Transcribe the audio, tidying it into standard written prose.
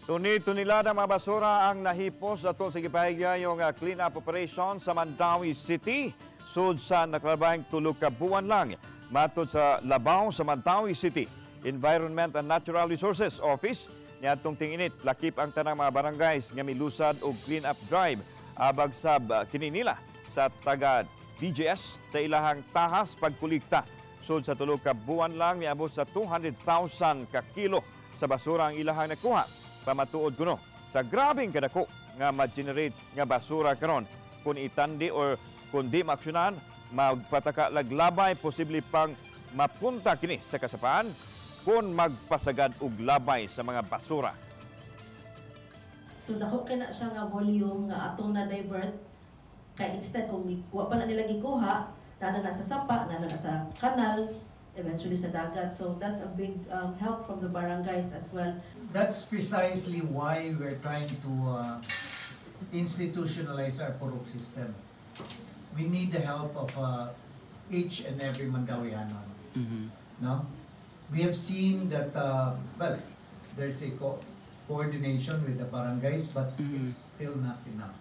Tuni-tunilada mga basura ang nahipos atol sa gipahigayong clean-up operation sa Mandaue City. Sud sa nakalabang 3 ka buwan lang. Matod sa labaw sa Mandaue City Environment and Natural Resources Office, niadtong ting-init, lakip ang tanang mga barangays nga milusad og clean-up drive. Abag sab kini nila sa taga DGS sa ilahang tahas pagkulikta. Sud sa 3 ka buwan lang, miabot sa 200,000 ka kilo sa basura ang ilahang nakuha. Pamatuod kuno sa grabeng kadako nga ma-generate nga basura karon. Kung itandi or kung di maaksyonan, magpataka laglabay, posible pang mapunta kini sa kasapaan kung magpasagad og labay sa mga basura. So dako kay na siya nga volume nga atong na-divert kay instead kung wa pa na nila gikuha, naa na sa sapa, naa na sa kanal, eventually sa dagat. So that's a big help from the barangays as well. That's precisely why we're trying to institutionalize our purok system. We need the help of each and every Mandawianon. No? We have seen that, well, there's a coordination with the barangays, but it's still not enough.